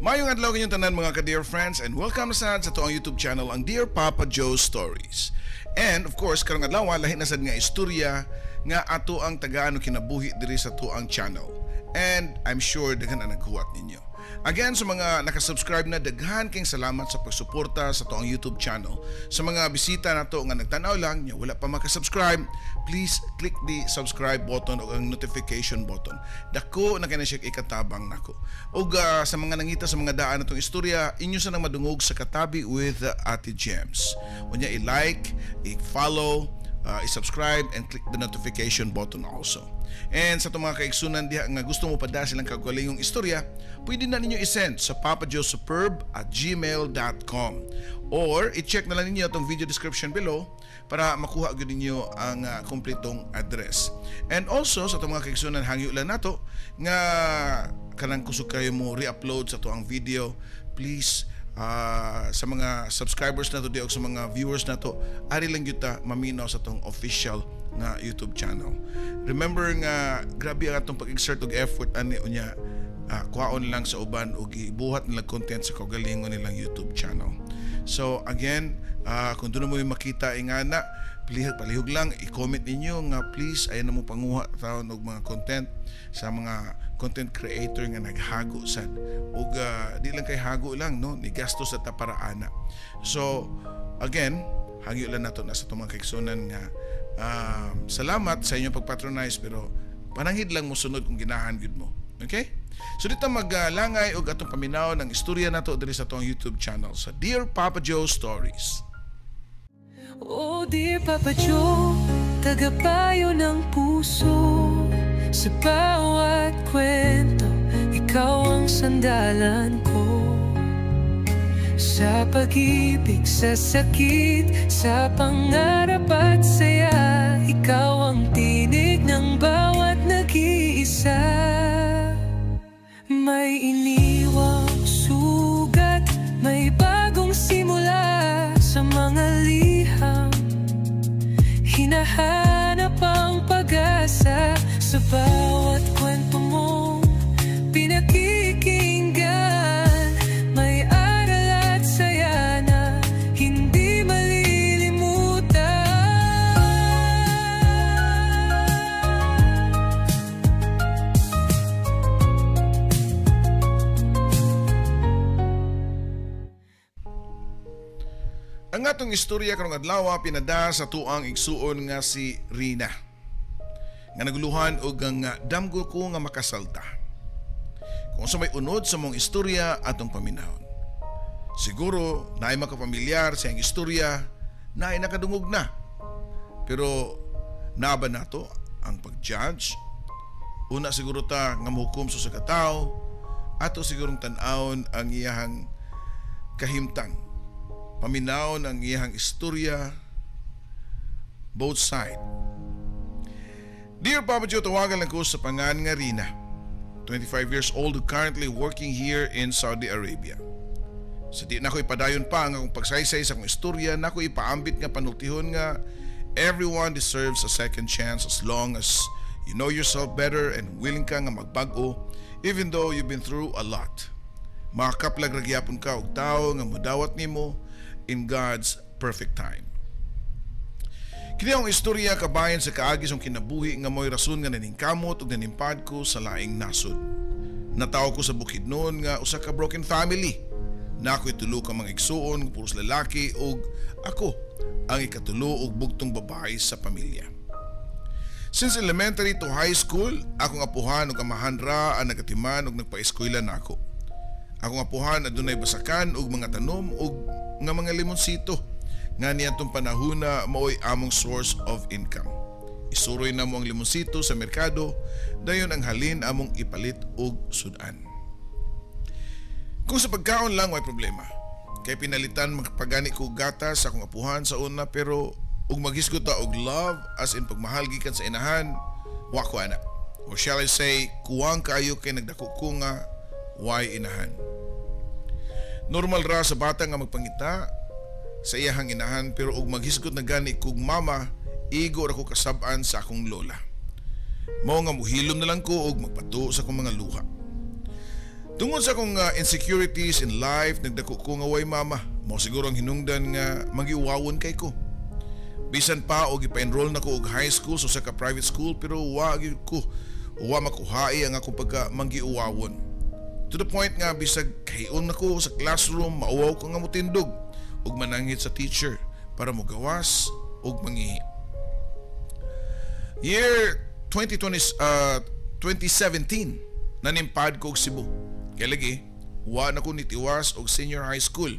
Maayong adlaw kanyong tanan, mga ka-dear friends, and welcome sa atoang YouTube channel, ang Dear Papa Joe Stories. And of course, karong adlaw, lahi na sad nga istorya nga ato ang tagaan og kinabuhi diri sa atoang channel. And I'm sure daghan ang naghuwat ninyo. Again, sa mga nakasubscribe na, daghan kayong salamat sa pagsuporta sa atoang YouTube channel. Sa mga bisita nato nga nagtanaw lang, nya wala pa makasubscribe, please click the subscribe button o ang notification button. Dako na kay na siya ikatabang nako. Ug sa mga nangita sa mga daan natong istorya, inyo sa nang madungog sa Katabi with Ate Gems. Unya i-like, i-follow, i-subscribe and click the notification button also. And sa itong mga kaigsunan diha nga gusto mo pada silang kagalingong istorya, pwede na ninyo i-send sa papajoesuperb@gmail.com or i-check na lang ninyo itong video description below para makuha gyud ninyo ang kompletong address. And also sa itong mga kaigsunan, hangyo lang nato nga kanang kusog kayo mo re-upload sa atoang video, please, sa mga subscribers nato di og sa mga viewers nato, ari lang gyud ta maminaw sa atong official nga YouTube channel. Remember nga grabe ang atong pag-exert og effort ani, unya kuhaon lang sa uban og ibuhat nila content sa kaugalingon nilang YouTube channel. So again, kung doon mo yung makita ingana, palihog, palihog lang i-comment ninyo nga please ayaw na mo panguha taon og mga content sa mga content creator nga naghago sad ug di lang kay hago lang, no, ni gasto sa ta para ana. So again, hangyo lang nato na sa itong mga kaigsunan nga salamat sa inyong pagpatronize, pero pananghid lang mo sunod kung ginahan gyud mo. Okay? So dito maglangay og atong paminaw ng istorya nato diri sa atong YouTube channel sa Dear Papa Joe Stories. Oh dear Papa Joe, tagapayo ng puso. Sa bawat kwento, ikaw ang sandalan ko. Sa pag-ibig, sa sakit, sa pangarap at saya, ikaw ang tinig ng bawat nag-iisa. May iniwang sugat, may bagong simula. Sa mga liham, hinahanap ang pag-asa. Sa bawat kwento mong pinakikinggan, may aral at saya na hindi malilimutan. Ang atong istorya karong adlaw pinada sa tuang igsuon nga si Rina, nga naguluhan og ang damgo ko nga makasalta. Kung sa may unod sa mong istorya atong paminahon. Siguro naay makapamilyar sa iyang istorya, naay nakadungog na. Pero naaba nato ang pag-judge? Una siguro ta nga mohukom sa usa ka tawo, ato sigurong tan-awon ang iyahang kahimtang. Paminawon ang iyahang istorya, both side. Dear Papa Joe, tawagan lang ko sa pangan nga Rina, 25 years old, currently working here in Saudi Arabia. Sa di na ko ipadayon pa ang akong pagsaysay sa akong istorya, na ko ipaambit nga panultihon nga everyone deserves a second chance as long as you know yourself better and willing ka nga magbag-o even though you've been through a lot. Makakaplag ra gyapon ka og tawo nga modawat nimo in God's perfect time. Kini ang istorya kabayan sa kaagi sa kinabuhi nga mo'y rason nga naningkamot ug nanimpad ko sa laing nasod. Natawo ko sa Bukidnon nga usa ka broken family. Na ako'y tulo ka mga igsuon, puros lalaki ug ako ang ikatulo ug bugtong babae sa pamilya. Since elementary to high school, akong apuhan ug amahan ra ang nagatiman ug nagpa-eskwela nako. Akong apuhan adunay basakan ug mga tanom ug nga mga limonsito nga niadtong panahona maoy among source of income. Isuroy namo ang limonsito sa merkado, dayon ang halin among ipalit og sudan. Kung sa pagkaon lang way problema. Kay pinalitan magpagani ko gatas sa akong apuhan sa una, pero ug maghisgot ta og love as in pagmahal gikan sa inahan, wa ko ana. Or shall I say, kuwang kayo kay nagdako ko nga way inahan. Normal ra sa bata nga magpangita sa iyahang inahan, pero og maghisgot na gani kog mama, igo ra ko kasab-an sa akong lola. Mao nga muhilom na lang ko og magpato sa akong mga luha. Tungod sa akong insecurities in life, nagdako ko nga way mama. Mao siguro ang hinungdan nga magiuwawon kay ko. Bisan pa og ipa-enroll na ko og high school sa usa ka private school, pero wa gyud ko, wa makuhai ang akong pagka manggiuwawon. To the point nga bisag kahion nako sa classroom, mauwaw ko nga motindog ug manangit sa teacher para mogawas ug mangihi. Year 2020, 2017, nanimpad ko og Cebu. Kay lagi, wa na ko nitiwas og senior high school.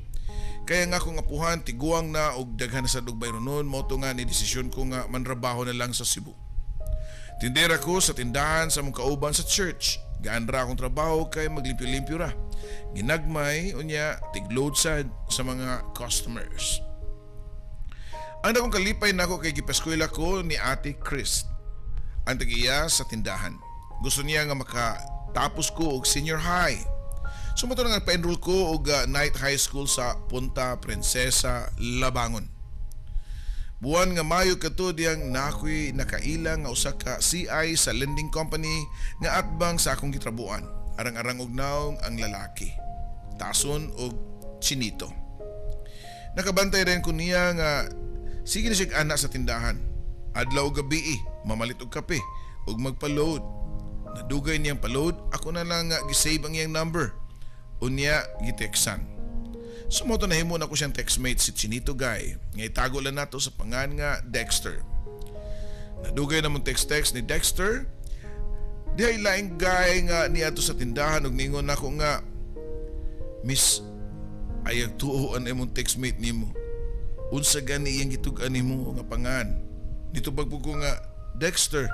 Kaya nga akong apuhan, tiguang na og daghan na sad og bayronon, mao to nga ni desisyon ko nga manrabaho na lang sa Cebu. Tindera ko sa tindahan sa among kauban sa church. Gaan ra akong trabaho kay maglimpyo-limpyo ra. Ginagmay, unya, tigload sad sa mga customers. Ang dakong kalipay nako kay gipaskwela ko ni Ate Chris, ang tag-iya sa tindahan. Gusto niya nga makatapos ko og senior high. So mao to nga pa-enroll ko og night high school sa Punta Princesa, Labangon. Buwan nga Mayo kato diyang nakoy nakaila nga usa ka CI sa lending company nga atbang sa akong gitrabuan. Arang-arang og naong ang lalaki. Tason og chinito. Nakabantay rin ko niya nga sige na siya anak sa tindahan. Adlaw og gabi, mamalit og kape ug magpa-load. Nadugay niyang pa-load, ako na lang nga gisave ang iyang number. Unya giteksan. So mao to nahimo na ko siyang textmate si Chinito Guy. Nga itago lang nato sa pangan nga Dexter. Nadugay na mong text-text ni Dexter. Dihay laing guy nga niadto sa tindahan ug ningon nako nga, "Miss, ayag tuo ang imong textmate nimo. Unsa gani iyang gitug-an nimo nga pangan?" Nitubag po ko nga, "Dexter."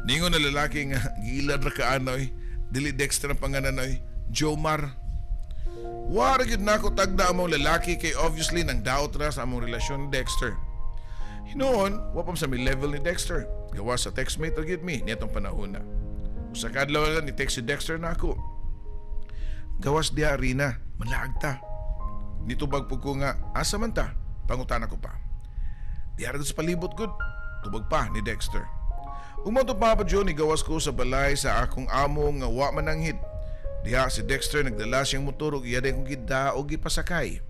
Ningon na lalaki nga, "Giilad ra ka anoy. Dili Dexter ang pangalan oy. Jomar." Wara gyud nako tagda among lalaki kay obviously nang daot ra sa among relasyon ni Dexter. Hinuon, wa pa sa mi level ni Dexter. Gawa sa textmate ra gyud mi niadtong panahon na. Usa ka adlaw lang ni text si Dexter nako. "Gawas diha Rina, manlaag ta." Nitubag pud ko nga, "Asa man ta?" Pangutana ko pa. "Diha ra sa palibot gud." Tubag pa ni Dexter. Ug mao to, Papa Joe, ni gawas ko sa balay sa akong amo nga wa mananghid. Diha si Dexter nagdala siyang motor ug iya kong gida og gipasakay.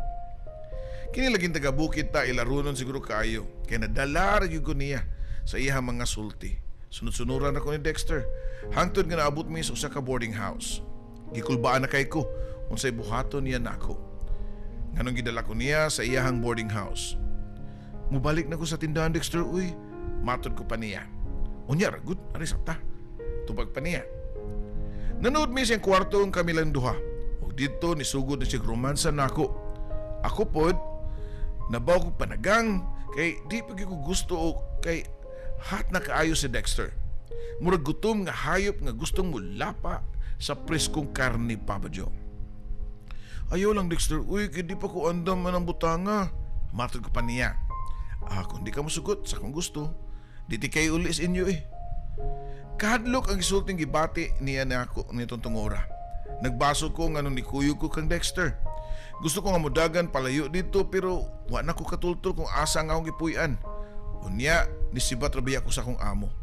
Kini laging taga bukid ta, ilarunon siguro kaayo. Kay nadala ra gyud ko niya sa iyang mga sulti. Sunod-sunuran ako ni Dexter. Hangtod nga naabot mi sa usa ka boarding house. Gikulbaan na kay ko unsay buhaton niya nako. Nganong gidala ko niya sa iyahang boarding house. "Mubalik na ko sa tindahan, Dexter, uy." Matod ko pa niya. "Unya ra gud, ari sa ta." Tubag pa niya. Nanood mi siyang kwarto ang kami lang duha. Ug didto nisugod na siya romansa nako. Ako pod nabaw ko panagang kay di pa gyud ko gusto o kay hot na kaayo si Dexter. Murag gutom nga hayop nga gustong mulapa sa preskong karne, Papa Joe. "Ayaw lang, Dexter, uy, kay di pa ko andam anang butanga." Matod ko pa niya. "Ah, kung di ka musugot sa akong gusto, di ti kay uli sa inyo eh." Kahadlok ang gisulting gibati niya na ako nitong tungora. Nagbaso ko nga nung nikuyog ko kang Dexter. Gusto ko nga mudagan palayo dito pero wa na ko katultol kung asa nga akong gipuy-an. Unya, nisibat ra biya ko sa akong amo.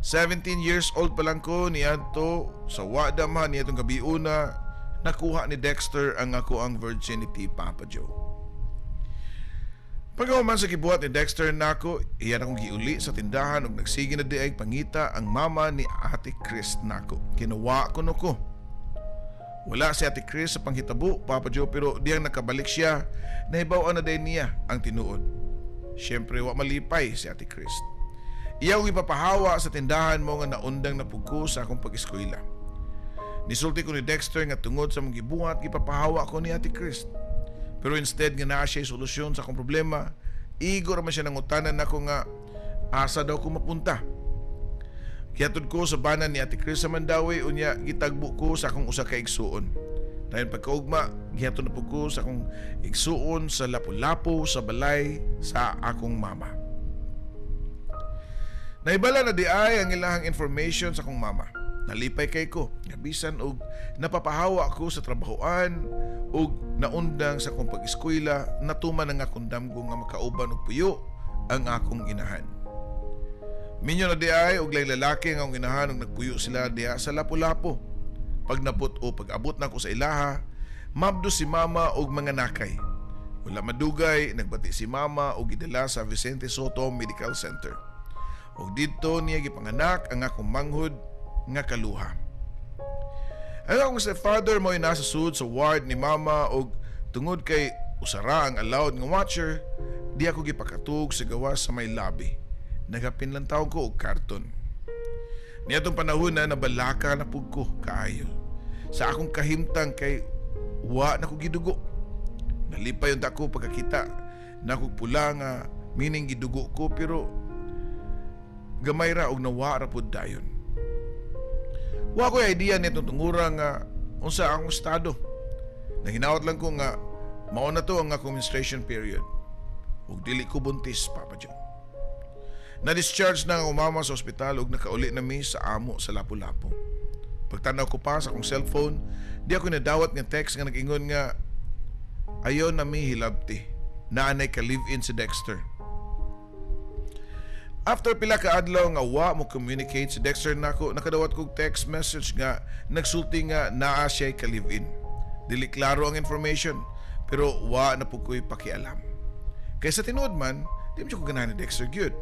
17 years old pa lang ko niadto sa wada man niadtong gabiuna nakuha ni Dexter ang ako ang virginity, Papa Joe. Pagkahuman sa gibuhat ni Dexter nako, iyan akong giuli sa tindahan ug nagsige na diay pangita ang mama ni Ate Chris nako. Kinuwa ko no ko. Wala si Ate Chris sa panghitabo, Papa Joe, pero diyang nakabalik siya, nahibaw-an na din niya ang tinuod. Siyempre, wa malipay si Ate Chris. Iya akong ipapahawa sa tindahan mo nga naundang na ko sa akong pag-eskwela. Nisulti ko ni Dexter nga tungod sa mong gibuhat, gipapahawa ko ni Ate Chris. Pero instead nga naa siya solusyon sa akong problema, igo ra man siya nangutanan nako nga asa daw ko mapunta. Gihatod ko sa bana ni Ate Chris sa Mandaue, unya gitagbo ko sa akong usa ka igsuon. Dayon pagkaugma, gihatod na pud ko sa akong igsuon sa Lapu-Lapu sa balay sa akong mama. Naibala na di ay ang ilahang information sa akong mama. Nalipay kay ko, nga bisan og napapahawa ko sa trabahoan ug naundang sa akong pag-eskwela, natuman ang akong damgo nga makauban og puyo ang akong inahan. Minyo na di ay og laing lalaki nga akong inahan ug nagpuyo sila diha sa Lapu-Lapu. Pagnapot o pag-abot nako sa ilaha, mabdo si mama og mga nakay. Wala madugay, nagbati si mama og gidala sa Vicente Sotto Medical Center. Og didto niya gipanganak ang akong manghod nga kaluha. Ang akong stepfather mo'y nasa sud sa ward ni mama og tungod kay usara ang allowed nga watcher, di ako gipakatug sa gawas sa may lobby. Nagapin lang taon ko og karton. Niadtong panahon na nabalaka na pug ko kaayo. Sa akong kahimtang kay wa na ko gidugo. Nalipay unta ko pagkakita na ko pula nga meaning gidugo ko, pero gamay ra og nawa ra pud dayon. Wa ko idea nitong tungura nga unsa akong estado. Naghinawat lang ko nga mao na to ang akong menstruation period. Ug dili ko buntis, Papa Joe. Na-discharge na ang mama sa ospital ug nakauli na mi sa amo sa Lapu-Lapu. Pagtanaw ko pa sa akong cellphone, di ako nadawat nga text nga nag-ingon nga ayaw na mi hilabti. Naanay ka live-in si Dexter. After pila ka adlaw nga wa mo communicate si Dexter nako, nakadawat kog text message nga nagsulti nga naa siya ka live-in. Dili klaro ang information, pero wa na pud ko'y pakialam. Kay sa tinuod man, di man ko ganahan ni Dexter gyud.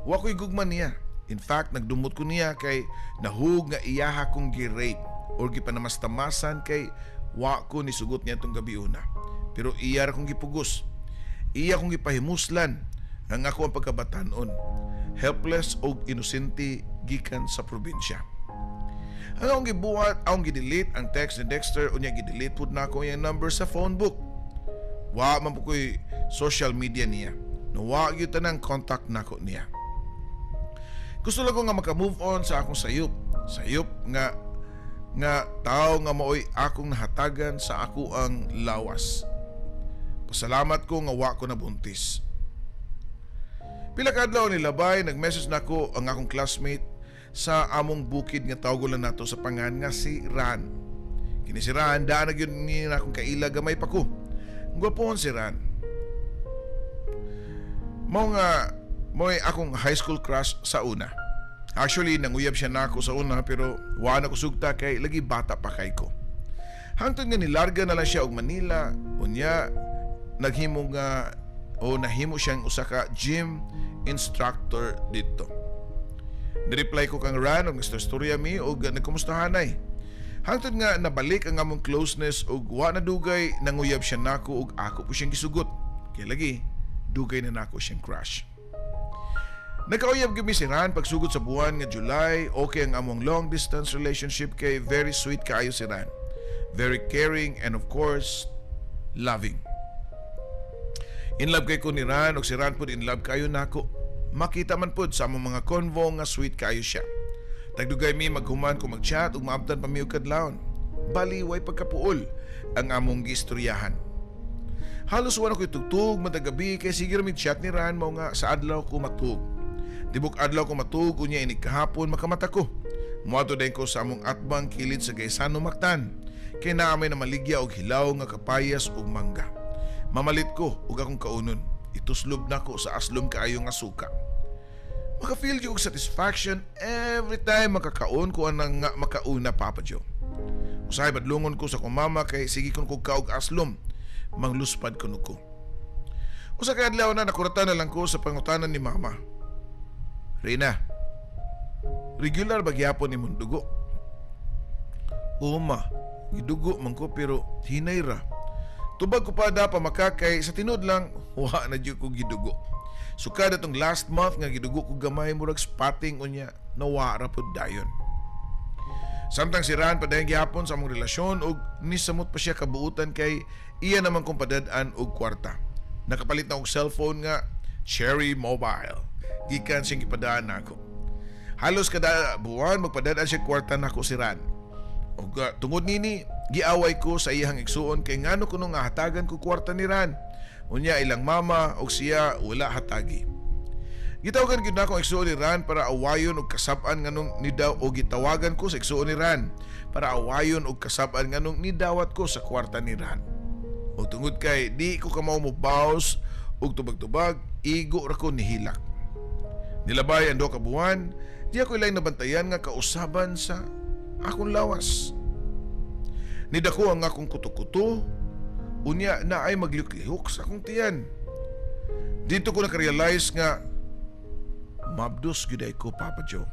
Wa ko'y gugma niya. In fact, nagdumot ko niya kay nahug nga iyaha kong gi-rape or gipanamastamasan kay wa ko nisugot niya tong gabi una. Pero iya ra kong gipugos. Iya kong gipahimuslan ang ako ang pagkabatanon. Helpless og inosente gikan sa probinsya. Ang akong gibuhat, akong gidelete ang text ni Dexter, unya gidelete pud nako iyang number sa phone book. Wa man po ko'y social media niya. Nawa gyud tanang contact nako niya. Gusto lang ko nga maka-move on sa akong sayop. Sayop nga nga tao nga maoy akong nahatagan sa ako ang lawas. Pasalamat ko nga wa ko nabuntis. Pila ka adlaw nilabay, nag-message nako ang akong classmate sa among bukid nga tawgon lang nato sa pangan nga si Ran. Kini si Ran, daan na gyud ni akong kaila gamay pa ko. Gwapon si Ran. Mao nga mo'y akong high school crush sa una. Actually, nanguyab siya nako sa una pero wa na ko sugta kay lagi bata pa kay ko. Hangtod nga nilarga na lang siya og Manila, unya naghimo nga o nahimo siyang usa ka gym instructor dito. Ni-reply ko kang Ran og nagstorya mi og nagkumustahanay. Hangtod nga nabalik ang among closeness og wa na dugay nanguyab siya nako og ako po siyang gisugot. Kay lagi dugay na nako siyang crush. Nagkauyab gyud mi si Ran pagsugod sa buwan nga July. Okay ang among long distance relationship kay very sweet kaayo si Ran. Very caring and of course, loving. In love kay ko ni Ran ug si Ran pud in love kayo nako. Makita man pud sa among mga convo nga sweet kaayo siya. Tagdugay mi maghuman ko mag-chat ug maabtan pa mi og kadlawon. Bali way pagkapuol ang among giistoryahan. Halos wala ko'y tugtog matag gabi kay sige ra mig chat ni Ran mao nga sa adlaw ko matug. Tibok adlaw ko matug unya inig kahapon makamata ko. Muadto dayon ko sa among atbang kilid sa Gaisano Mactan. Kay naa may namaligya og hilaw nga kapayas ug mangga. Mamalit ko ug akong kaunon. Ituslob nako sa aslom kaayo nga suka. Maka-feel og satisfaction every time makakaon ko anang nga makauna, Papa Joe. Usahay badlungon ko sa akong mama kay sige kon kog kaog aslom, mangluspad kuno ko. Usa ka adlaw na nakuratan na lang ko sa pangutanan ni mama. Reyna, regular ba gyapon imong dugo? Oo ma, gidugo man ko pero hinay ra. Tubag ko pa da pa makakay sa tinud lang, wa na jud ko gidugo. Sukad atong last month nga gidugo ko gamay murag spotting unya, nawa ra pud dayon. Samtang si Ran padayon gihapon sa among relasyon og nisamot pa siya kabuutan kay iya naman kong padad-an og kwarta. Nakapalit na og cellphone nga Cherry Mobile. Gikan siyang gipadaan nako. Halos kada buwan magpadad-an siya kwarta nako si Ran. Og tungod nini giaway ko sa iyang igsuon kay ngano kuno nga hatagan ko kwarta ni Ran. Unya ilang mama og siya wala hatagi. Gitawagan gyud nako ang igsuon ni Ran para awayon og kasab-an nganong nidaw o gitawagan ko sa igsuon ni Ran para awayon og kasab-an nganong nidawat ko sa kwarta ni Ran. Og tungod kay di ko kamao mo baws og tubag-tubag, igo ra ko nihilak. Nilabay ang duha ka buwan, di ako ilang nabantayan nga kausaban sa akong lawas. Nidako ang akong kuto-kuto, unya na ay maglihok sa akong tiyan. Dito ko nakarealize nga mabdos gyud ko, Papa Joe.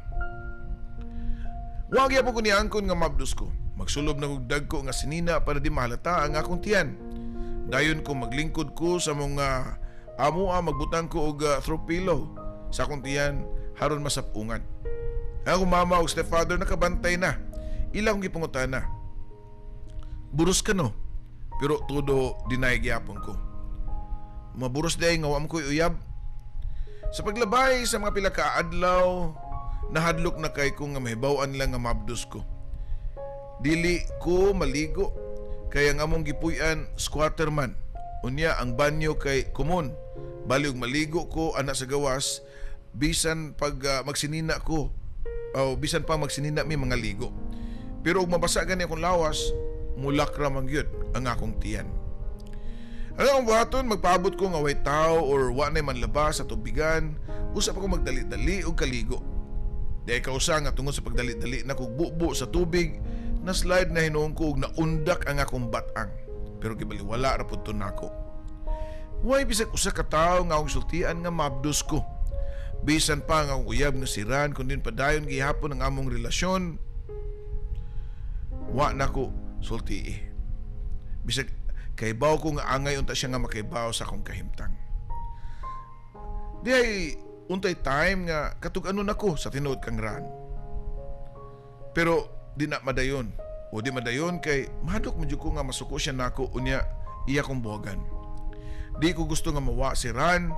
Wa gyapon ko niangkon nga mabdos ko. Magsulob na kog dagko nga sinina para di mahalata ang akong tiyan. Dayon ko maglingkod ko sa mga amoa, magbutang ko og throw pillow sa akong tiyan haron masapungan. Ang akong mama ug stepfather nakabantay na. Ila akong gipangutana. Buros ka no? Pero todo deny gyapon ko. Maburos day nga wa mo ko'y uyab. Sa paglabay sa mga pila ka adlaw, nahadlok na kay ko nga mahibaw-an lang nga mabdos ko. Dili ko maligo kay ang among gipuy-an squatter man. Unya ang banyo kay common. Bali og maligo ko ana sa gawas, bisan pag magsinina ko o bisan pa magsinina mi mga ligo. Pero og mabasa gani akong lawas, mulak ra man gyud ang akong tiyan. Ang akong buhaton, magpaabot ko nga way tao or wa nay manlaba sa tubigan, usa pa ko magdali-dali og kaligo. Di kausa nga tungod sa pagdali-dali na kog bubo sa tubig, na slide na hinuon ko og naundak ang akong batang. Pero gibaliwala ra pud to nako. Way bisag usa ka tawo nga akong sultian nga mabdos ko. Bisan pa nga akong uyab nga siran kundi padayon gihapon ang among relasyon, wa nako sultii. Bisag kaybaw ko nga angay unta siya nga makaybaw sa akong kahimtang. Di ay untay time nga katug-anon ako sa tinuod kang Ran. Pero di na madayon. O di madayon kay mahadlok man jud ko nga masuko siya nako unya iya kong buhagan. Di ko gusto nga mawa si Ran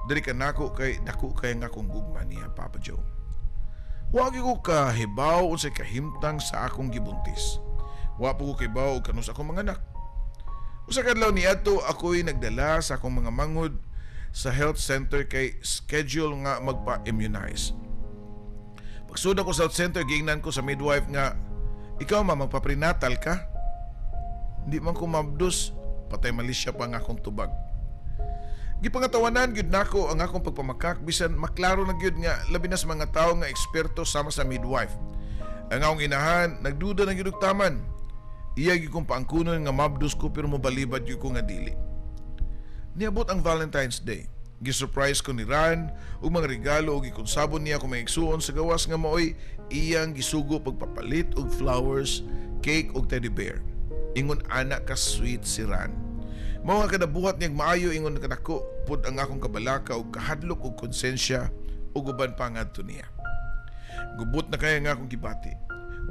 diri ka nako kay dako kay nga akong gugma niya, Papa Joe. Wa gyud ko kahibaw unsay kahimtang sa akong gibuntis. Wa po ko kahibaw og kanus akong mga anak. Usa ka adlaw niadto ako'y nagdala sa akong mga manghod sa health center kay schedule nga magpa-immunize. Pagsud ko sa health center, giingnan ko sa midwife nga, ikaw ma, magpa-prenatal ka? Hindi man ko mabdos, patay malisya pa nga akong tubag. Gipangatawanan gyud nako ang akong pagpamakak bisan maklaro na gyud nga labi na sa mga tawo nga eksperto sama sa midwife. Ang akong inahan nagduda na gyud og taman. Iya gyud kong paangkunon nga mabdos ko pero mobalibad gyud ko nga dili. Niabot ang Valentine's Day. Gisurprise ko ni Ran og mga regalo ug gikonsabon niya akong mga igsuon sa gawas nga maoy iyang gisugo pagpapalit og flowers, cake ug teddy bear. Ingon ana ka sweet si Ran. Mao nga kada buhat niyang maayo ingon kadako pud ang akong kabalaka ug kahadlok og konsensya ug uban pa ngadto niya. Gubot na kaya nga akong gibati.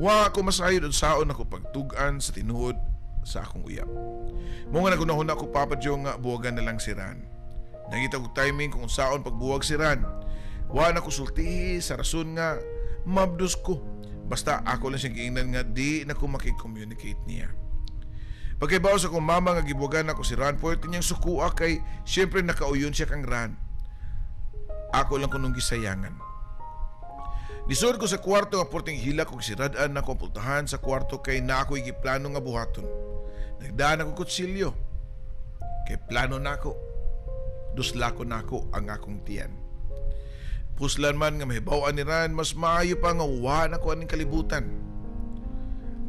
Wa ako masayod unsaon ako pagtug-an sa tinuod sa akong uyab. Mao nga nagunahuna ko, Papa Joe, nga buwagan na lang si Ran. Nangita og timing kung unsaon pagbuwag si Ran. Wa na ko sultihi sa rason nga mabdos ko. Basta ako lang siyang giingnan nga di na ko makikommunicate niya. Pagkaibaw sa akong mama nga gibuwagan ako si Ran, pwede niyang sukua kay siyempre nakauyon siya kang Ran. Ako lang kunong gisayangan. Nisod ko sa kwarto nga porting hilak og sirad-an na akong pultahan sa kwarto kay na ako'y giplano nga buhaton. Nagdaan ako kutsilyo. Kay plano nako. Duslako nako ang akong tiyan. Puslan man nga mahibaw-an ni Ran, mas maayo pa nga wa na ko aning kalibutan.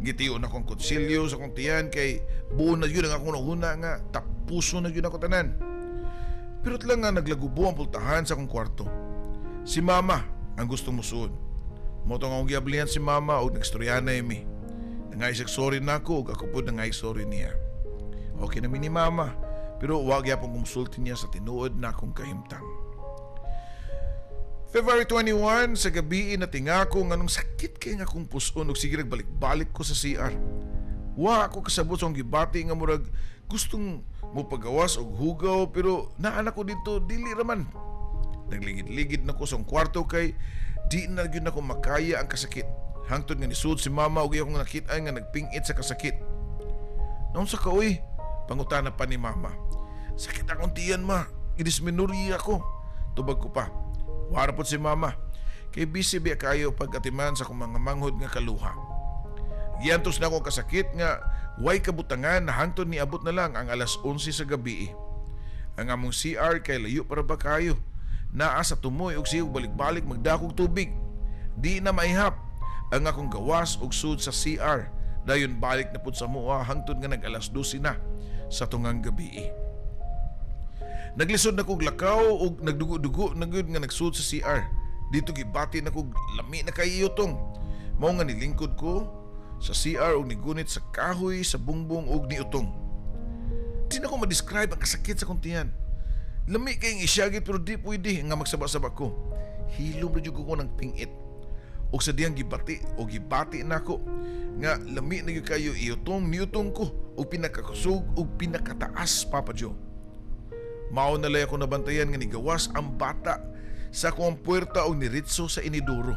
Gitiyo na akong kutsilyo sa akong tiyan kay buo na yun ang akong nahuna nga tapuso na yun ako tanan. Pero lang nga naglagubo ang pultahan sa akong kwarto. Si Mama ang gustong musuod. Mao tong akong giablihan si Mama og nagstorya na mi. Nangay sorry na ako ug ako pud nangay sorry niya. Okay na mi ni Mama, pero wa gyapon kumusulti niya sa tinuod na akong kahimtang. February 21, sa gabi natinga ko nganong sakit kay nga akong puson ug sige nagbalik-balik ko sa CR. Wa ako kasabot sa akong gibati nga murag gustong mopagawas og hugaw pero naa na ko dito dili ra man. Nagligid-ligid na ko sa akong kwarto kay di na gyud nako makaya ang kasakit. Hangtod nga nisud si Mama ug akong nakit-an nga nagpingit sa kasakit. Naunsa ka uy? Pangutana pa ni Mama. Sakit akong tiyan ma, gidismenurya ko. Tubag ko pa. Wara pod si Mama. Kay busy biya kayo pag-atiman sa akong mga manghod nga kaluha. Giantos na akong kasakit nga way kabutangan na hangtod niabot na lang ang alas 11 sa gabi. Ang among CR kay layo para ba kayo. Naa sa tumoy og sigog balik-balik magdakog tubig. Di na maihap ang akong gawas og sud sa CR. Dayon balik na pud sa mua hangtod nga nag 12 na sa tungang gabi. Naglisod na kog lakaw og nagdugo-dugo na gyud nga nagsud sa CR. Dito gibati na kog lami na kay iutong. Mao nga nilingkod ko sa CR og nigunit sa kahoy sa bungbong og niutong. Di na ko ma-describe ang kasakit sa akong tiyan. Lami kayong isyagit pero di pwede nga magsaba-saba ko. Hilom ra jud ko ng pingit. Og sa diyang gibati o gibati nako nga lami na gyud kayo iutong niutong ko og pinakakusog og pinakataas, Papa Joe. Mao na lay ako nabantayan nga nigawas ang bata sa akong puwerta og niritso sa inidoro.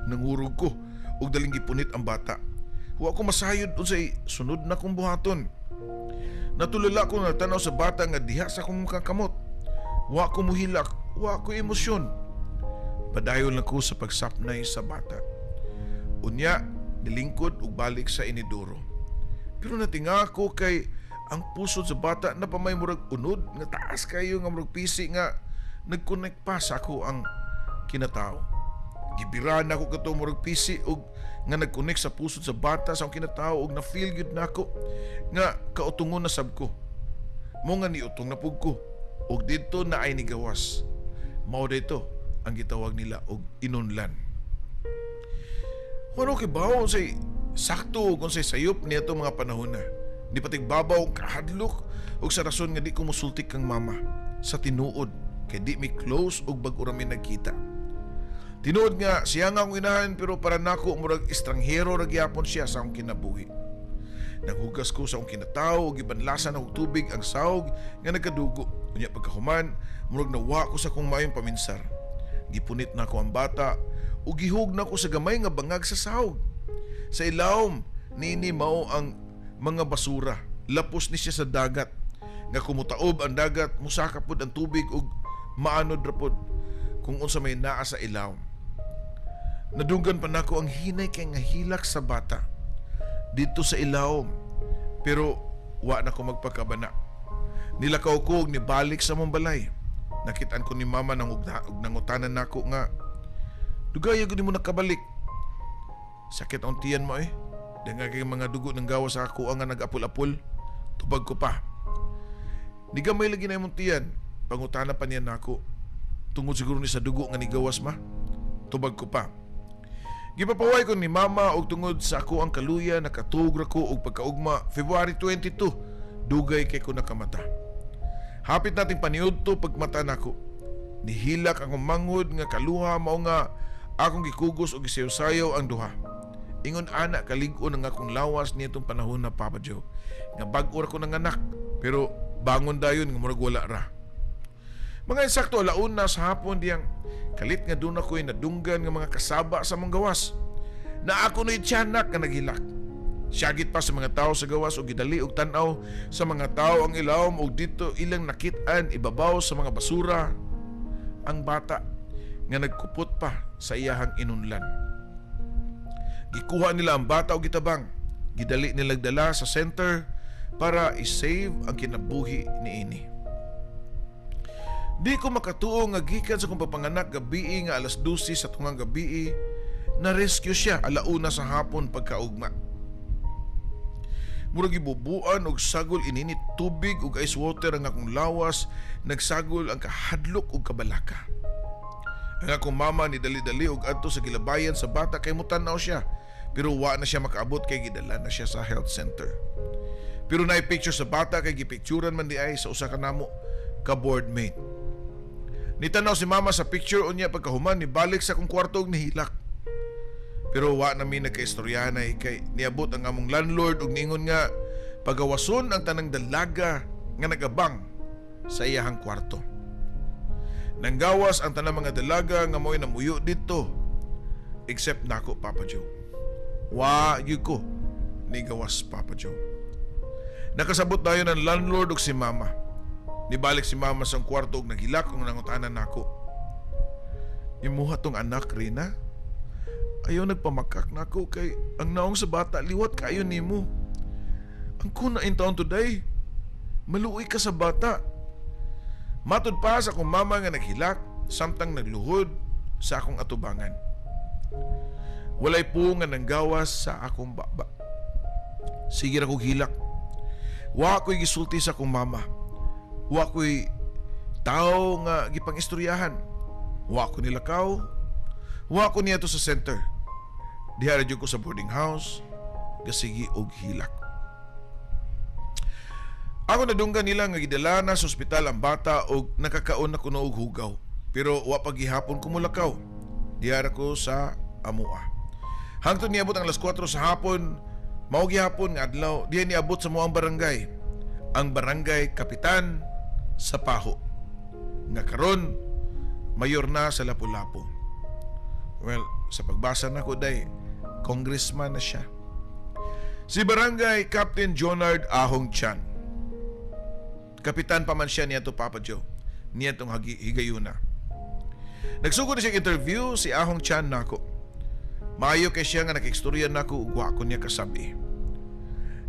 Nangurog ko og daling gipunit ang bata. Wa ko masayod unsay sunod na kong buhaton. Natulala ko natanaw sa bata nga diha sa akong kakamot. Wa ko muhilak, wa ko emosyon. Padayon lang ko sa pagsapnay sa bata. Unya, nilingkod ug balik sa inidoro. Pero natinga ko kay ang pusod sa bata na pamay murag unod nga taas kayo nga murag pisi nga nagconnect pa sa ako ang kinatao. Gibira na ako kato murag pisi ug nga nagconnect sa pusod sa bata sa akong kinatao ug na-feel gyud nako nga kautungon na sab ko. Mo nga niutong na pug ko ug didto na ay nigawas. Mao dito ang gitawag nila og inunlan. Wano kay bawo say sakto kung say sayop niya mga panahon na. Di patigbabaw kahadlok og sa rason nga di ko musulti kang mama sa tinuod kay di mi close og bag-o ra mi nagkita. Tinuod nga siya nga akong inahan pero para nako murag estranghero ra gyapon siya sa akong kinabuhi. Naghugas ko sa akong kinatawo ug gibanlasan og tubig ang sawg nga nagkadugo. Unya pagkahuman murag nawa ko sa akong maayong paminsar. Gipunit na ko ang bata ug gihug na ko sa gamay nga bangag sa sawg. Sa ilawom niini mao ang mga basura, lapos ni siya sa dagat. Nga kumutaob ang dagat, musaka pod ang tubig ug maanod ra pod kung unsa may naa sa ilawom. Nadunggan pa nako ang hinay kay nga hilak sa bata dito sa ilawom, pero wa na ko magpakabana. Nilakaw ko ug nibalik sa mong balay. Nakitaan ko ni mama nang ug nangutanan nako nga dugay gud mo nakabalik. Sakit ang tiyan mo eh. Dangag kay mga dugo ng gawas sa ako ang nag-apul-apul. Tubag ko pa. Nigamay lagi na imong tiyan. Pangutana pa niya nako. Tungod siguro ni sa dugo nga nigawas ma. Tubag ko pa. Gipapaway ko ni mama og tungod sa ako ang kaluya nakatuog ra ko og pagkaugma February 22. Dugay kay ko nakamata. Hapit nating paniudto pagmata nako. Nihilak akong mangod nga kaluha mao nga akong gikugos og gisayaw-sayaw ang duha. Ingon ana kalig-on ang akong lawas niitong panahon na, Papa Joe. Nga bag-o ra ko nanganak pero bangon dayon nga murag wala ra. Mga insakto alauna sa hapon diyang kalit nga doon ako'y nadunggan nga mga kasaba sa mong gawas. Na ako no'y tiyanak nga naghilak. Siyagit pa sa mga tao sa gawas o gidali og tan-aw sa mga tao ang ilawom og dito ilang nakit-an ibabaw sa mga basura ang bata nga nagkupot pa sa iyahang inunlan. Gikuha nila ang bata og gitabang. Gidali nila dala sa center para i-save ang kinabuhi niini. Di ko makatuo nga gikan sa kong papanganak gabii nga 12:00 sa tungang gabii na rescue siya alauna sa hapon pagkaugma. Murag gibubuan og sagol ininit tubig ug ice water ang akong lawas, nagsagol ang kahadlok ug kabalaka. Ang akong mama ni dali-dali og adto sa gilabayan sa bata kay mutan-aw siya, pero wa na siya makaabot kay gidala na siya sa health center. Pero naay picture sa bata kay gipicturan man di ay sa usa ka namo ka boardmate. Nitanaw si mama sa picture unya pagkahuman nibalik sa akong kwarto og nihilak. Pero wa na mi nagkaistoryahanay kay niabot ang among landlord og niingon nga pagawason ang tanang dalaga nga nagabang sa iyahang kwarto. Nanggawas ang tanang mga dalaga nga mo'y namuyo dito except nako, Papa Joe. Wa gyud ko nigawas, Papa Joe. Nakasabot dayon ang landlord og si mama. Nibalik si mama sa kwarto og naghilak og nangutanan nako. Imuha tong anak, Rina? Ayaw nagpamakak nako kay ang naong sa bata liwat kayo nimo. Ang kuna in taon today, maluoy ka sa bata. Matud pa sa akong mama nga naghilak samtang nagluhod sa akong atubangan. Walay po nga nanggawas sa akong baba. Sige ra kog hilak. Wa ko'y gisulti sa akong mama. Wa ko'y tao nga gipangistoryahan. Wa ko nilakaw. Wa ko niadto sa center. Diha ra jud ko sa boarding house, gasigi og hilak. Ako nadunggan nila nga gidala na sa ospital ang bata og nakakaon na kuno og hugaw. Pero wa pa gihapon ko mulakaw. Diha ra ko sa amua. Hangtod niabot ang alas 4 sa hapon, mao gihapon nga adlaw, diha niabot sa among barangay. Ang barangay kapitan sa Paho. Nga karon mayor na sa Lapu-Lapu. Well, sa pagbasa nako day, congressman na siya. Si Barangay Captain Jonard Ahong Chan. Kapitan pa man siya niya to, Papa Joe. Niya tong higayuna. Nagsugod na siya interview si Ahong Chan nako. Maayo kay siya nga nakikstorya nako ug wa ko niya kasabi.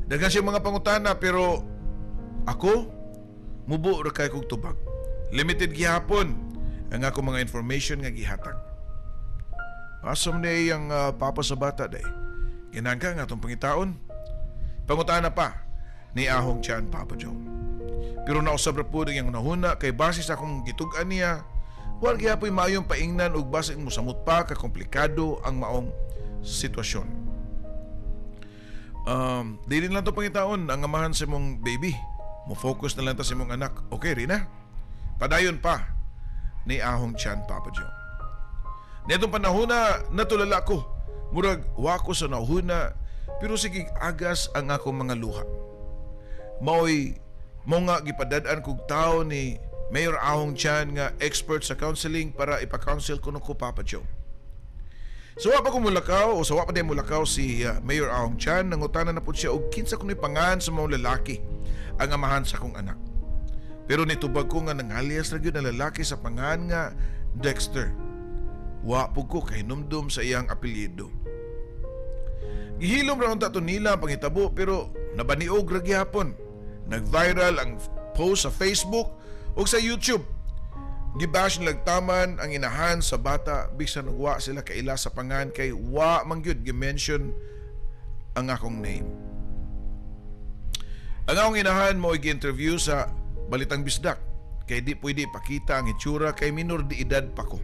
Daghan siya mga pangutana pero ako mubo ra kay kog tubag. Limited gihapon ang ako mga information nga gihatag. Asom ni ang papa sa bata day. Ganahan ka nga atong pangitaon? Pangutana pa ni Ahong Chan, Papa Joe. Pero nausab ra pud ang hunahuna kay base sa akong gitug-an niya, wa gihapoy maayong paingnan ug base mosamot pa ka komplikado ang maong sitwasyon. Dili lang to pangitaon ang amahan sa imong baby. Mo focus na lang ta sa imong anak. Okay, Rina? Padayon pa ni Ahong Chan, Papa Joe. Niadtong panahon na natulala ko. Murag wa ko sa nahuna pero sige agas ang akong mga luha. Maoy mo nga gipadad-an kog tao ni Mayor Ahong Chan nga expert sa counseling para ipa-counsel kuno ko, Papa Joe. Sa wa pa ko mulakaw o sa wa pa din mulakaw si Mayor Ahong Chan, nangutana na pud siya og kinsa kuno'y pangan sa mga lalaki ang amahan sa akong anak. Pero nitubag ko nga nangalyas ra gyud ang lalaki sa pangan nga Dexter. Wa pud ko kahinumdum sa iyang apelyido. Gihilom ra unta to nila ang panghitabo pero nabaniog ra gihapon. Nag-viral ang post sa Facebook ug sa YouTube. Gibash nilagtaman ang inahan sa bata bisan og wa sila kaila sa pangan kay wa man gyud gi-mention ang akong name. Ang akong inahan mo gi-interview sa Balitang Bisdak kay di pwede ipakita ang itsura kay minor de edad pa ko.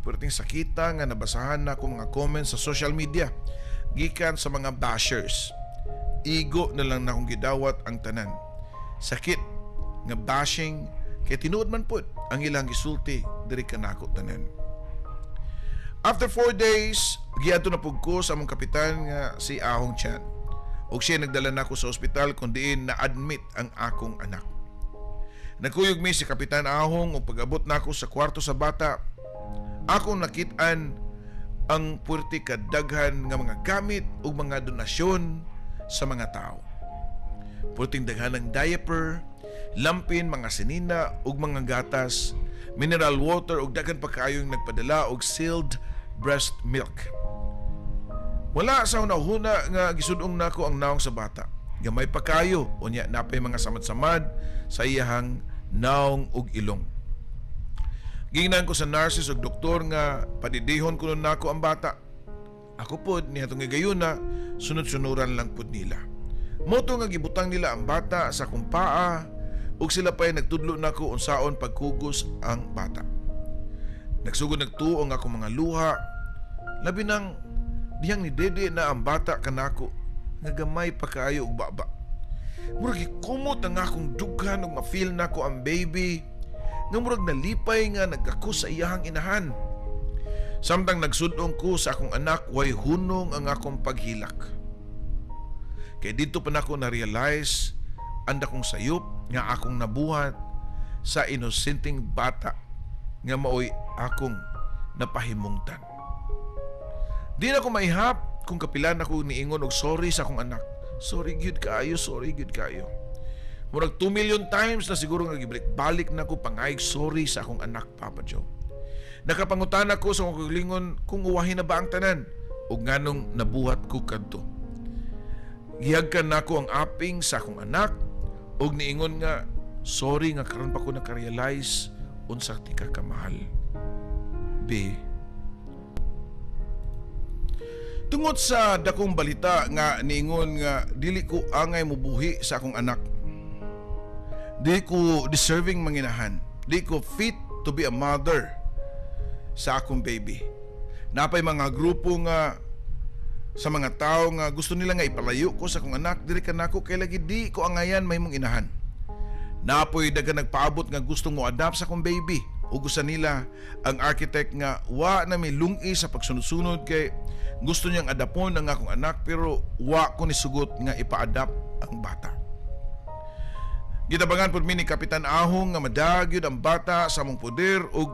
Perting sakita nga nabasahan na ako mga comments sa social media gikan sa mga bashers. Igo na lang na akong gidawat ang tanan. Sakit nga bashing kay tinuod man pud ang ilang gisulti diri kanako tanan. After 4 days, giadto na pud ko sa among kapitan nga si Ahong Chan. Ug siya nagdala nako sa ospital kun diin na-admit ang akong anak. Nagkuyog mi si Kapitan Ahong ug pag-abot nako sa kwarto sa bata, akong nakit-an ang puwerte kadaghan nga mga gamit ug mga donasyon sa mga tao. Puwerteng daghan ng diaper, lampin, mga sinina ug mga gatas, mineral water ug daghan pa kaayong nagpadala og sealed breast milk. Wala sa hunahuna nga gisudong nako ang naong sa bata. Gamay pa kayo, unya napay mga samad-samad sa iyahang naong ug ilong. Gingnan ko sa nurses ug doktor nga padidihon kuno nako ang bata. Ako pod niadtong higayuna, sunod-sunuran lang pod nila. Moto nga gibutang nila ang bata sa akong paa ug sila pa'y nagtudlo nako unsaon pagkugos ang bata. Nagsugod nagtuo ang akong mga luha, labi nang dihang ni dede na ang bata kanako nga gamay pa kaayo og baba. Murag gikumot ang akong dughan ug ma-feel nako ang baby nga murag nalipay nga nagako sa iyahang inahan. Samtang nagsudong ko sa akong anak, way hunong ang akong paghilak. Kay didto pa nako na-realize ang dakong sayop nga akong nabuhat sa inosenteng bata nga maoy akong napahimungtan. Di na ko maihap kung kapilan ako niingon og sorry sa akong anak. Sorry gyud kaayo, sorry gyud kaayo. Murag 2 million times na siguro nga gibalik-balik na ko pangayig sorry sa akong anak, Papa Joe. Nakapangutana ko sa akong kaugalingon kung uwahin na ba ang tanan ug nganong nabuhat ko kadto. Gihagkan nako ang aping sa akong anak ug niingon nga sorry nga karon pa ko nakarealize unsa tika kamahal. B. Tungod sa dakong balita nga niingon nga dili ko angay mubuhi sa akong anak. Di ko deserving manginahan. Di ko fit to be a mother sa akong baby. Napay mga grupo nga sa mga tao nga gusto nila nga ipalayo ko sa akong anak diri kanako kay lagi di ko angayan mahimong inahan. Napoy daghan nagpaabot nga gusto mo adapt sa akong baby. Ug gusto nila ang architect nga wa na may lungi sa pagsunod-sunod kay gusto niyang adapon ang akong anak, pero wa ko nisugot nga ipa-adapt ang bata. Gitabangan pud mi ni Kapitan Ahong nga madagyod ang bata sa among poder ug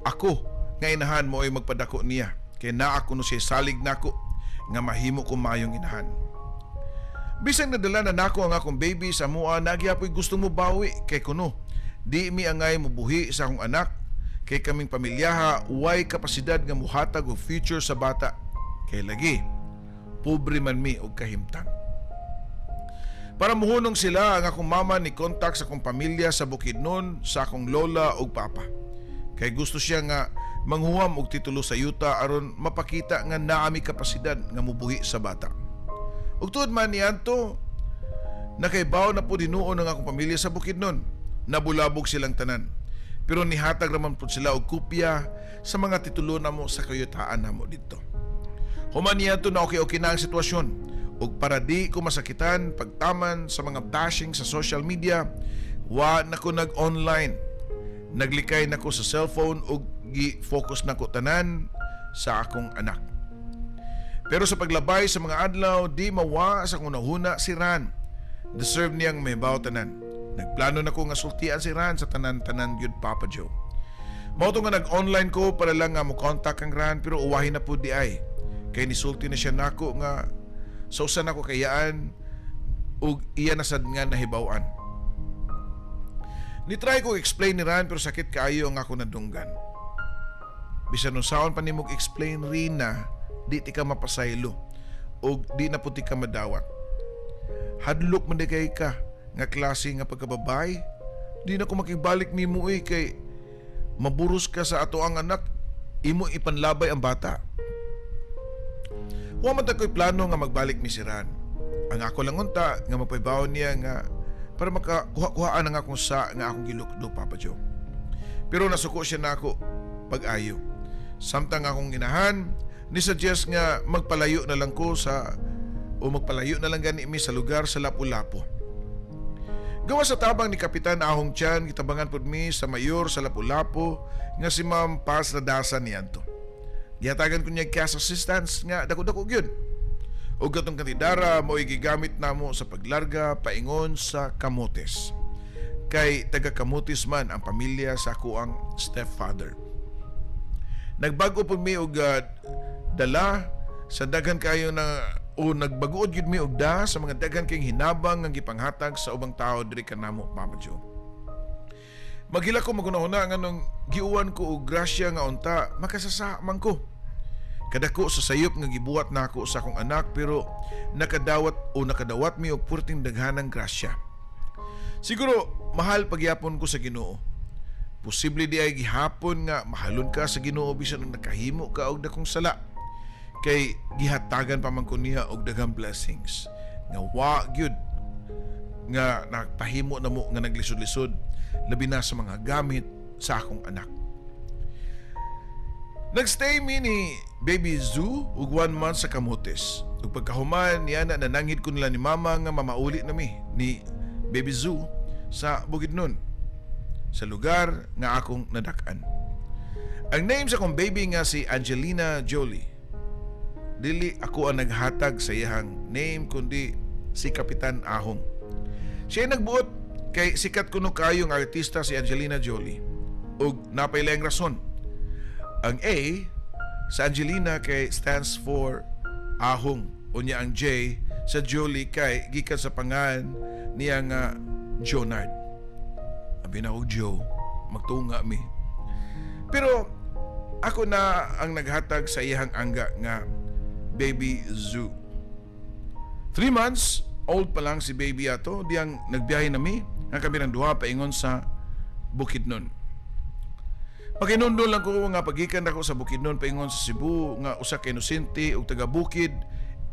ako nga inahan mo ay magpadako niya kay naa kuno siya salig nako nga mahimo ko maayong inahan. Bisan nadala na nako ang akong baby sa mua, nagyapoy gusto mo bawi kay kuno di mi angay mubuhi sa akong anak kay kaming pamilyaha way kapasidad nga muhatag og future sa bata kay lagi pobre man mi og kahimtang. Para muhunong sila, ang akong mama ni contact sa akong pamilya sa Bukidnon, sa akong lola ug papa. Kay gusto siya nga manghuwam og titulo sa yuta aron mapakita nga naami kapasidad nga mubuhi sa bata. Ug tuod man niadto, nakaibaw na po dinuon ang akong pamilya sa Bukidnon. Nabulabog silang tanan. Pero nihatag raman po sila og kopya sa mga titulo namo sa kayutaan namo didto. Human niadto na okay-okay na ang sitwasyon. Ug para di ko masakitan pagtaman sa mga bashing sa social media, wa na ko nag-online. Naglikay na ko sa cellphone ug gi-focus na ko tanan sa akong anak. Pero sa paglabay sa mga adlaw, di mawa sa akong nahuna si Ran. Deserve niyang may tanan. Nagplano na ko nga sultian si Ran sa tanan-tanan gyud, Papa Joe. Mao to nga nag-online ko para lang nga mo-contact ang Ran, pero uwahin na po di ay. Kay nisulti na siya nako nga sa usa nako kayaan ug iya na sad nga nahibaw-an. Ni-try ko explain ni Ran pero sakit kaayo ang ako nadunggan. Bisan unsaon pa nimo explain, Rina, di ti ka mapasaylo ug di na pud ti ka madawat. Hadlok man di kay ka nga klase nga pagkababay, di na ko makibalik nimo kay maburos ka sa ato ang anak, imo ipanlabay ang bata. Wa man ta ko'y plano nga magbalik ni si Ran. Ang ako lang unta nga mapaybaw niya nga para makakuha-kuhaan ang akong sa nga akong gilukdo, Papa Joe. Pero nasuko siya nako pag-ayo. Samtang akong inahan ni suggest nga magpalayo na lang ko sa o magpalayo na lang gani mi sa lugar sa Lapu-Lapu. Gawa sa tabang ni Kapitan Ahong Chan, gitabangan pud mi sa mayor sa Lapu-Lapu nga si Ma'am Paz Radasan niadto. Gihatagan ko niya cash assistance nga dako-dako gyud. Ug katong kantidara mo'y gigamit namo sa paglarga paingon sa Camotes. Kay taga Camotes man ang pamilya sa ako ang stepfather. Nagbago pud mi og dala sa daghan kayo na o nagbagood gyud mi og da sa mga daghan kayong hinabang nga gipanghatag sa ubang tao diri kanamo, Papa Joe. Maghila ko magunahuna nganong giuwan ko og grasya nga unta makasasa man ko. Kadako sa sayop nga gibuhat nako sa akong anak, pero nakadawat o nakadawat mi og purting daghanang grasya. Siguro mahal pagyapon ko sa Ginoo. Posible di ay gihapon nga mahalon ka sa Ginoo bisan og nakahimo ka og dakong sala. Kay gihatagan pa man ko niya og daghang blessings nga wa gyud nga nagpahimo namo nga naglisod-lisod, labi na sa mga gamit sa akong anak. Nagstay mi ni Baby Zoo og 1 month sa Camotes. Ug pagkahuman niya na nananghid ko nila ni Mama nga mamauli na mi ni Baby Zoo sa Bukidnon, sa lugar nga akong nadak-an. Ang name sa akong baby nga si Angelina Jolie. Dili ako ang naghatag sa iyang name kundi si Kapitan Ahong. Siya nagbuot kay sikat kuno kayo nga artista si Angelina Jolie. Ug napailayang rason. Ang A sa Angelina kay stands for Ahong, unya ang J sa Jolie kay gikan sa pangan niya nga Jonard. Abi na og Joe, magtunga mi. Pero ako na ang naghatag sa iyang angga nga Baby Zoo. 3 months old pa lang si baby ato, diyang nagbiyahe na mi, ang kami ng duha paingon sa Bukidnon. Makinundol lang ko nga pagikan ako sa Bukidnon paingon sa Cebu nga usa ka inosente ug taga bukid,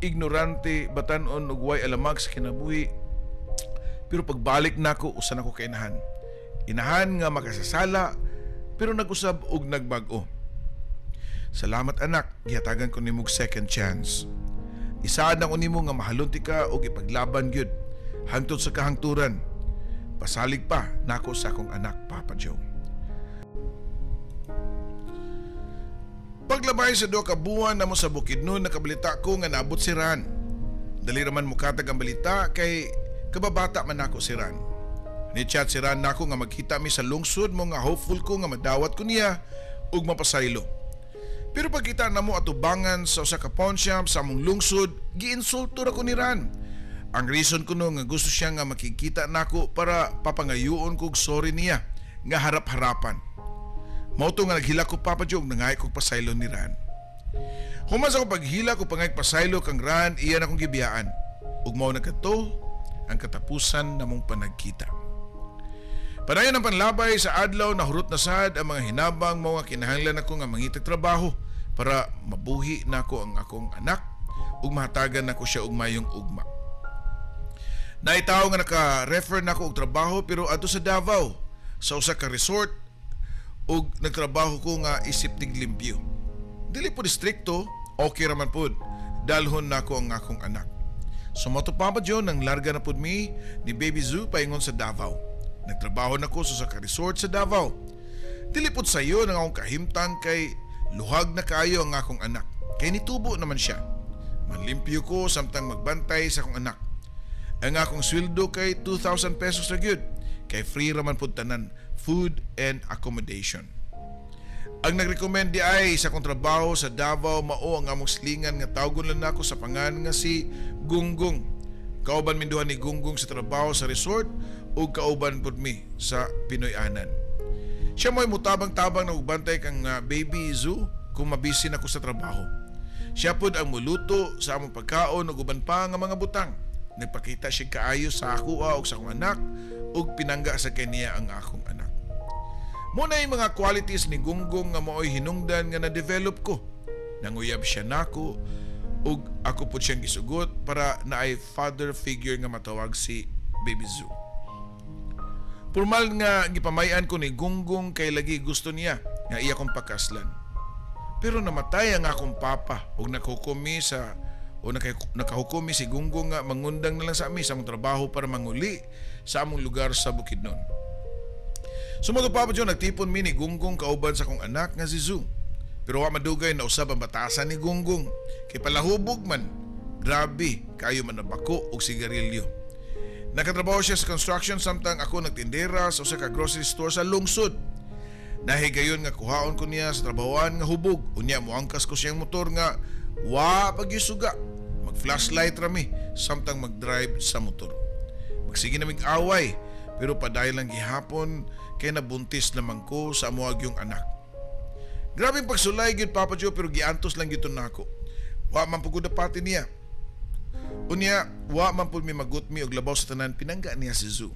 ignorante, batan-on ug way alamag sa kinabuhi. Pero pagbalik nako, usa nako ka inahan. Inahan nga makasasala pero nag-usab og nagbag-o. Salamat anak, gihatagan ko nimo og second chance. Isaad na ko nimo nga mahalon ti ka og ipaglaban gyud hangtod sa kahangturan. Pasalig pa nako sa akong anak, Papa Joe. Paglabay sa 2 ka buwan namo sa Bukidnon, nakabalita ko nga naabot si Ran. Dali raman mukatag ang balita kay kababata man nako si Ran. Ni-chat si Ran nako nga magkita mi sa lungsod mo nga hopeful ko nga madawat ko niya ug mapasaylo. Pero pagkita namo atubangan sa usa ka pawn shop sa among lungsod, giinsulto ra ko ni Ran. Ang reason ko no nga gusto siya nga makikita nako para papangayuon kog sorry niya nga harap-harapan. Mao to nga naghila ko, Papa Joe, nangay kog pasaylo ni Ran. Human sa akong paghila ko pangay pasaylo kang Ran, iyan akong gibiyaan. Ug mao na kadto ang katapusan namong panagkita. Padayon ang panlabay sa adlaw na hurot na sad ang mga hinabang mao nga kinahanglan ako nga mangitag trabaho para mabuhi nako ang akong anak ug mahatagan nako siya og mayong ugma. Naitaw nga naka-refer nako og trabaho pero adto sa Davao sa usa ka resort ug nagtrabaho ko nga isip tiglimpyo. Dili po distrikto, okay raman pod. Dalhon nako ang akong anak. So mao to, Papa Joe, nang larga na pod mi ni Baby Zoo paingon sa Davao. Nagtrabaho nako sa usa ka resort sa Davao. Dili pod sayo nang akong kahimtang kay luhag na kaayo ang akong anak. Kay nitubo naman siya. Manlimpyo ko samtang magbantay sa akong anak. Ang akong sweldo kay 2,000 pesos ra gyud. Kay free raman pud tanan, food and accommodation. Ang nagrekomend di ay sa akong trabaho sa Davao mao ang among silingan nga tawgon lang nako sa pangan nga si Gunggong. Kauban minduha ni Gunggong sa trabaho sa resort ug kauban pud mi sa Pinoy-anan. Siya mo'y mutabang-tabang na ugbantay kang Baby Zoo kung mabisi na ko sa trabaho. Siya pud ang muluto sa among pagkaon ug uban pa nga mga butang. Nagpakita siya kaayo sa akoa ug sa akong anak ug pinangga sa kaniya ang akong anak. Muna yung mga qualities ni Gunggong nga mao'y hinungdan nga na-develop ko. Nanguyab siya nako ug ako pud siyang gisugot para naay father figure nga matawag si Baby Zoo. Formal nga gipamayan ko ni Gunggong kay lagi gusto niya nga iya kong pakaslan. Pero namatay ang akong papa ug nakahukumi sa o nakahukumi si Gunggong nga mangundang na lang sa ami sa among trabaho para manguli sa among lugar sa Bukidnon. Sumado, Papa Joe, nagtipon mi ni Gunggong kauban sa akong anak nga si Zoo. Pero wa madugay na usab ang batasan ni Gunggong. Kay palahubog man, grabe kayo man nabako og sigarilyo. Nakatrabaho siya sa construction samtang ako nagtindera sa usa ka grocery store sa lungsod. Nahigayon nga kuhaon ko niya sa trabahoan nga hubog. Unya moangkas ko siyang motor nga wa pagyusuga. Mag-flashlight rami samtang mag-drive sa motor. Magsige namig away pero padayon lang gihapon kay nabuntis lamang ko sa amoag yung anak. Grabe pagsulay gyud, Papa Joe, pero giantos lang gyud nako. Wa man pud ko dapati niya. Unya wa man pud mi magutmi og labaw sa tanan pinangga niya si Zoo.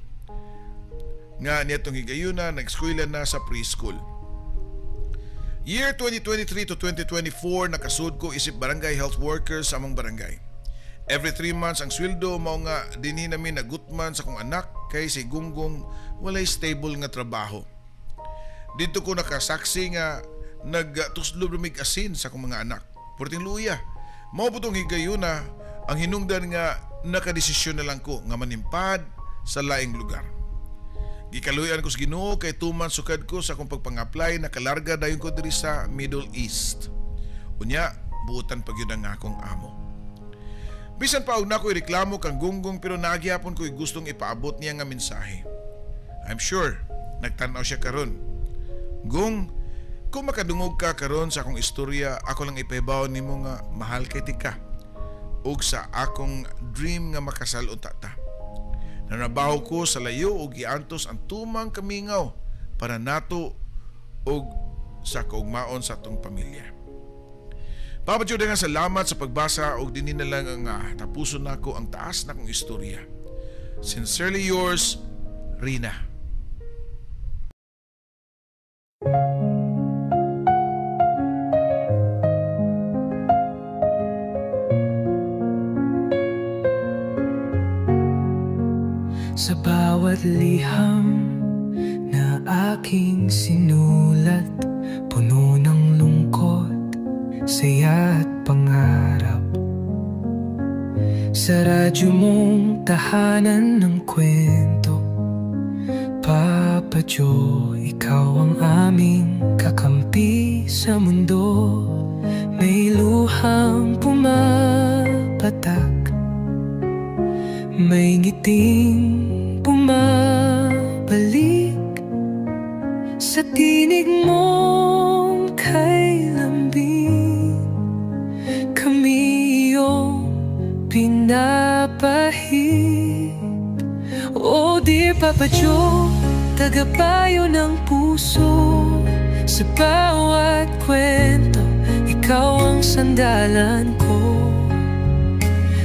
Nga niya tong higayuna nag-eskwela na sa preschool. Year 2023 to 2024 nakasud ko isip barangay health worker sa among barangay. Every 3 months ang sweldo mao nga dinhi nami nagutman sa akong anak kay si Gunggong walay stable nga trabaho. Dito ko nakasaksi nga nagtuslob rumig asin sa akong mga anak. Purting luya. Mao putong higayuna ang hinungdan nga nakadesisyon na lang ko nga manimpad sa laing lugar. Gikaluyan ko sa Ginoo kay 2 months sukad ko sa akong pagpang-apply nakalarga dayon ko diri sa Middle East. Unya buotan pa gyud ang akong amo. Bisan pa og nako reklamo kang Gunggong pero nagyapon ko'y gustong ipaabot niya nga mensahe. I'm sure nagtan-aw siya karon. Gung, kung makadungog ka karon sa akong istorya, ako lang ipahibaw nimo nga mahal kay tika ug sa akong dream nga makasal unta ta. Nanabaho ko sa layo ug giantos ang tumang kamingaw para nato ug sa kaugmaon sa atong pamilya. Papa Joe, daghang salamat sa pagbasa ug dinhi na lang ang tapuson nako ang taas na kong istorya. Sincerely yours, Rina. Sa bawat liham na aking sinulat, puno ng lungkot, saya at pangarap. Sa radyo mong tahanan ng kwento, Papa Joe, ikaw ang aming kakampi sa mundo. May luhang pumapatak, may ngiting bumabalik. Sa tinig mong kay lambing, kami iyong pinapahid. Oh dear Papa Joe, tagapayo ng puso. Sa bawat kwento, ikaw ang sandalan ko.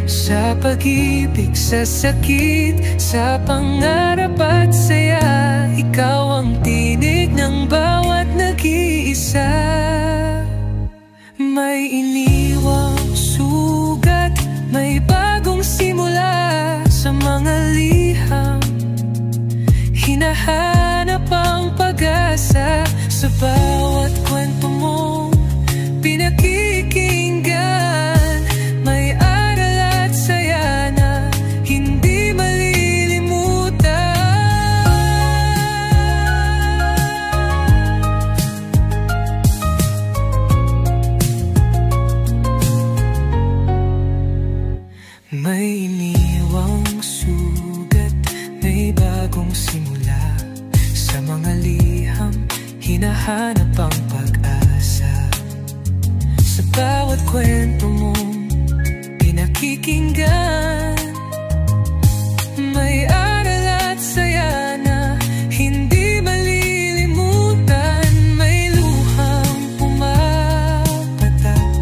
Sa pag-ibig, sa sakit, sa pangarap at saya, ikaw ang tinig ng bawat nag-iisa. May iniwang sugat, may bagong simula. Sa mga liham, hinahanap ang pag-asa. Sa bawat kwento mong pinakikinggan, may aral at saya na hindi malilimutan. May iniwang sugat, may bagong simula. Sa mga liham, hinahanap ang pag-asa. Sa bawat kwento mong pinakikinggan, may aral at saya na hindi malilimutan. May luhang pumapatak,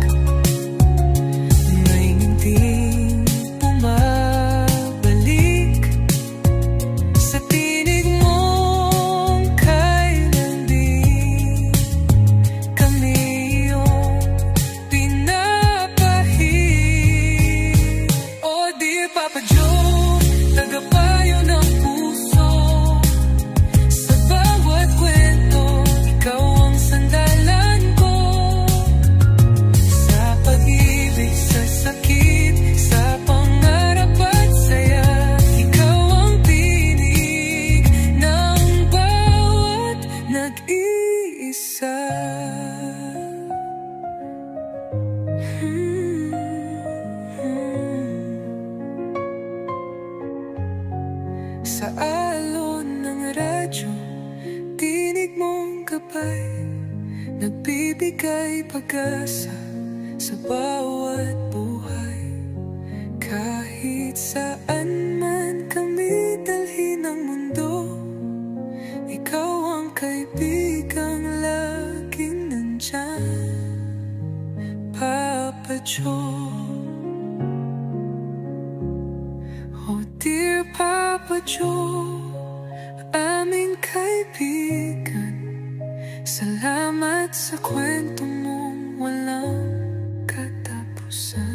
may ngiting bumabalik. Sa tinig mong kay lambing, kami iyong pinapahid. Oh dear Papa Joe, tagapayo ng puso. Sa bawat kwento, ikaw ang sandalan ko. Sa pag-ibig, sa sakit, sa pangarap at saya, ikaw ang tinig ng bawat nag-iisa. Sa alon ng radyo, tinig mong gabay, nagbibigay pag-asa sa bawat buhay. Kahit saan man kami dalhin ng mundo, ikaw ang kaibigang laging nandyan, Papa Joe. Oh dear Papa Joe, aming kaibigan, salamat sa kwento mong walang katapusan.